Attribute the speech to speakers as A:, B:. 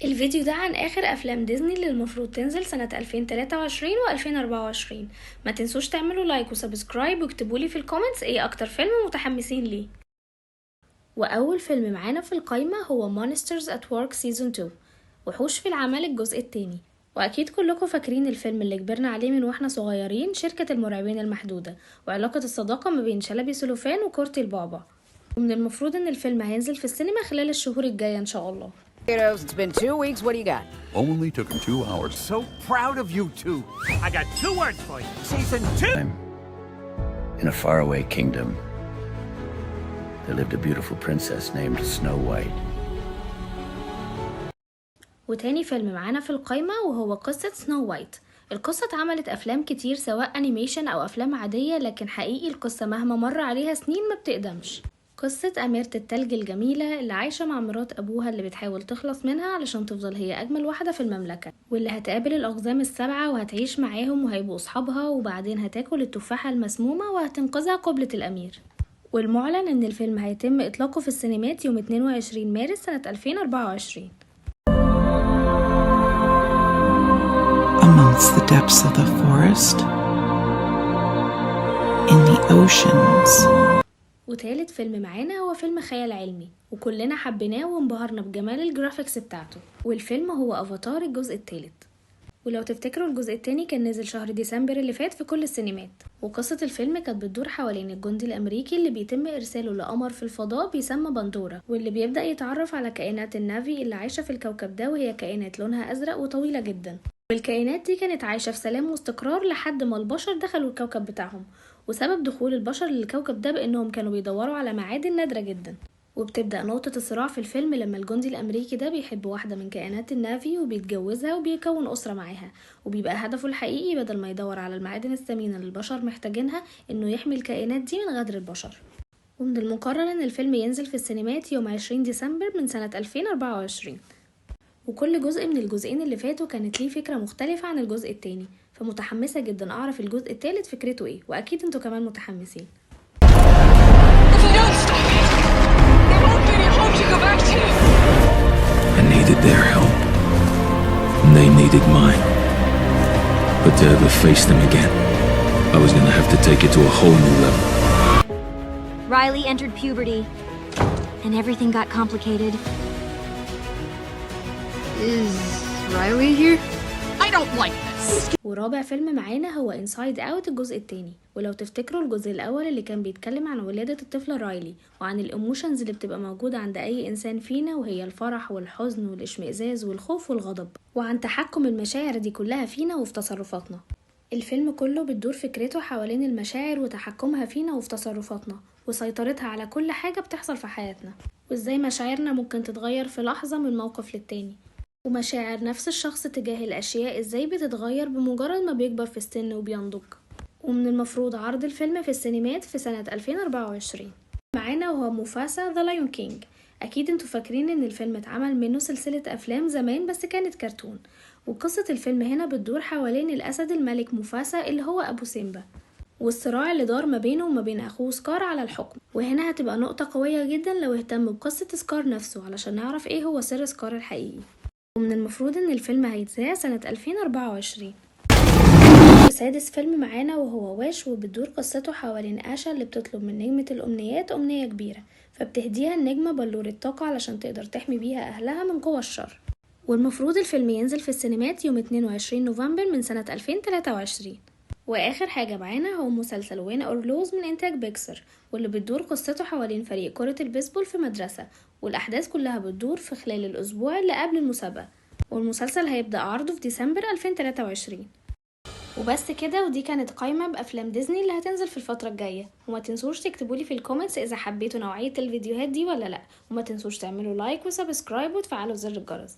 A: الفيديو ده عن آخر أفلام ديزني اللي المفروض تنزل سنة 2023 و 2024. ما تنسوش تعملوا like و subscribe واكتبولي في ال comments ايه أكتر فيلم متحمسين ليه. وأول فيلم معانا في القايمة هو Monsters at Work Season 2، وحوش في العمل الجزء التاني. وأكيد كلكم فاكرين الفيلم اللي كبرنا عليه من واحنا صغيرين، شركة المرعبين المحدودة، وعلاقة الصداقة ما بين شلبي سلوفان وكورتي البعبع. ومن المفروض ان الفيلم هينزل في السينما خلال الشهور الجاية ان شاء الله.
B: Kiddos, it's been 2 weeks. What do you got?
C: Only took him 2 hours.
D: So proud of you two.
E: I got two words for you. Season two.
F: In a faraway kingdom, there lived a beautiful princess named Snow White.
A: وتاني فيلم معانا في القايمة وهو قصة Snow White. القصة اتعملت أفلام كتير، سواء animation أو أفلام عادية، لكن حقيقي القصة مهما مر عليها سنين ما بتقدمش. قصة أميرة التلج الجميلة اللي عايشة مع مرات أبوها اللي بتحاول تخلص منها علشان تفضل هي أجمل واحدة في المملكة، واللي هتقابل الأقزام السبعة وهتعيش معاهم وهيبقوا أصحابها، وبعدين هتاكل التفاحة المسمومة وهتنقذها قبلة الأمير. والمعلن إن الفيلم هيتم إطلاقه في السينمات يوم 22 مارس سنة 2024.
G: Amongst the depths of the forest, in the oceans.
A: وتالت فيلم معانا هو فيلم خيال علمي وكلنا حبيناه وانبهرنا بجمال ال graphics بتاعته، والفيلم هو افاتار الجزء الثالث. ولو تفتكروا الجزء التاني كان نزل شهر ديسمبر اللي فات في كل السينمات. وقصة الفيلم كانت بتدور حوالين الجندي الأمريكي اللي بيتم إرساله لقمر في الفضاء بيسمى بندورة، واللي بيبدأ يتعرف على كائنات النافي اللي عايشة في الكوكب ده، وهي كائنات لونها أزرق وطويلة جدا. والكائنات دي كانت عايشة في سلام واستقرار لحد ما البشر دخلوا الكوكب بتاعهم. وسبب دخول البشر للكوكب ده بأنهم كانوا بيدوروا على معادن نادرة جدا. وبتبدأ نقطة الصراع في الفيلم لما الجندي الأمريكي ده بيحب واحدة من كائنات النافي وبيتجوزها وبيكون أسرة معاها، وبيبقى هدفه الحقيقي بدل ما يدور على المعادن الثمينة اللي البشر محتاجينها إنه يحمي الكائنات دي من غدر البشر. ومن المقرر إن الفيلم ينزل في السينمات يوم 20 ديسمبر من سنة 2024. وكل جزء من الجزئين اللي فاتوا كانت ليه فكرة مختلفة عن الجزء التاني، فمتحمسة جدا أعرف الجزء التالت فكرته ايه، وأكيد انتوا كمان متحمسين.
H: If you don't stop it, there won't be any home to go back to.
I: I needed their help, and they needed mine. But to ever face them again, I was gonna have to take it to a whole new level.
J: Riley entered puberty, and everything got complicated.
H: Is Riley here? I don't like this.
A: ورابع فيلم معانا هو Inside Out الجزء التاني. ولو تفتكروا الجزء الاول اللي كان بيتكلم عن ولادة الطفلة رايلي وعن ال emotions اللي بتبقى موجودة عند اي انسان فينا، وهي الفرح والحزن والاشمئزاز والخوف والغضب، وعن تحكم المشاعر دي كلها فينا وفي تصرفاتنا. الفيلم كله بتدور فكرته حوالين المشاعر وتحكمها فينا وفي تصرفاتنا وسيطرتها على كل حاجة بتحصل في حياتنا، وازاي مشاعرنا ممكن تتغير في لحظة من موقف للتاني، ومشاعر نفس الشخص تجاه الأشياء ازاي بتتغير بمجرد ما بيكبر في السن وبينضج. ومن المفروض عرض الفيلم في السينمات في سنة 2024. معانا وهو موفاسا The Lion King. أكيد انتوا فاكرين ان الفيلم اتعمل منه سلسلة أفلام زمان بس كانت كرتون. وقصة الفيلم هنا بتدور حوالين الأسد الملك موفاسا اللي هو أبو سيمبا، والصراع اللي دار ما بينه وما بين أخوه سكار على الحكم. وهنا هتبقى نقطة قوية جدا لو اهتموا بقصة سكار نفسه علشان نعرف ايه هو سر سكار الحقيقي. ومن المفروض ان الفيلم هيتذاع سنة 2024. سادس فيلم معانا وهو Wish، وبتدور قصته حوالين آشا اللي بتطلب من نجمة الأمنيات أمنية كبيرة، فبتهديها النجمة بلورة طاقة علشان تقدر تحمي بيها أهلها من قوى الشر. والمفروض الفيلم ينزل في السينمات يوم 22 نوفمبر من سنة 2023. وآخر حاجة معانا هو مسلسل Win or Lose من إنتاج بيكسر، واللي بتدور قصته حوالين فريق كرة البيسبول في مدرسة، والأحداث كلها بتدور في خلال الأسبوع اللي قبل المسابقة. والمسلسل هيبدأ عرضه في ديسمبر 2023. وبس كده، ودي كانت قائمة بأفلام ديزني اللي هتنزل في الفترة الجاية. وما تنسوش تكتبولي في ال comments إذا حبيتوا نوعية الفيديوهات دي ولا لأ، وما تنسوش تعملوا like و subscribe وتفعلوا زر الجرس.